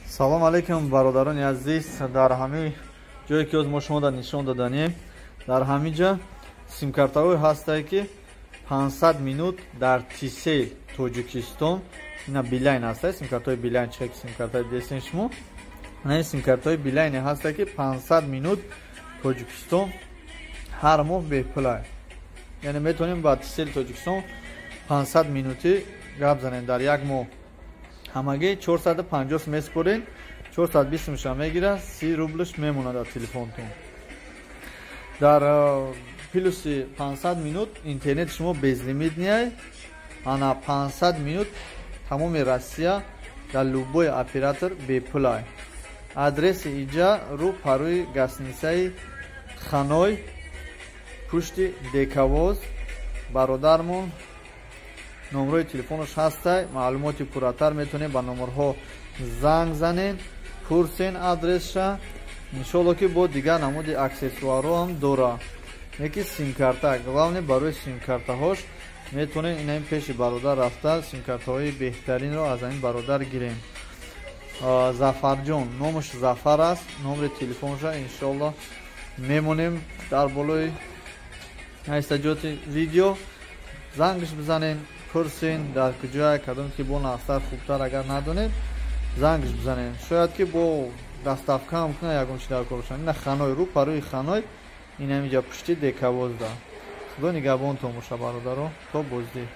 Салом алейкум, бародарони азиз. Дар ҳамин ҷое ки ҳоз мо шумо дар нишон доданем, дар ҳамин ҷа симкартаҳое ҳастае, ки 500 минут дар Тисел Тоҷикистон, ина Билайн ҳастае, симкартаҳои Билайн. Чихе ки симкартаи дестен шумо, ина симкартаҳои Билайне ҳастае, ки 500 минут Тоҷикистон ҳар моҳ бепулай. Яъне метавонем ба Тисел Тоҷикистон 500 минутӣ гап занем дар як моҳ. Ҳамагӣ 450 меспорем, 420 меша мегирад, 30 рублш мемонад дар телефонтон. Дар плюси 500 минут интернети шумо безлимит неай. Ана 500 минут тамоми Россия дар любой оператор бепулай. Адреси иҷа рӯ парӯи гостиницаи Ханой, пушти Дековоз. Бародармон номрои телефонаш ҳастай. Маълумоти пурратар метавонед ба номерҳо занг занед, пурсен адресша. Иншолло, ки бо дигар намуди аксессуарҳо ҳам дора. Яки симкарта, главное, барои симкартаҳош метавонед инаин пеши бародар рафта, симкартаҳои беҳтаринро аз ҳамин бародар гирем. Зафарҷон номаш, Зафар аст. Номери телефонша, иншолло, мемонем дар болои ҳайстаҷоти видео. Зангш бизанен, пурсен дар куҷое, кадом ки бо нақстар, хубтар. Агар надонед, зангш бизанен, шояд ки бо доставка ҳам кунад, ягон чи дар кор бошад. Ина Ханой, рӯ парӯи Ханой, ин ҳамиҷа пушти Дековозда. Худо нигаҳбонтон боша, бародаро, то боздид.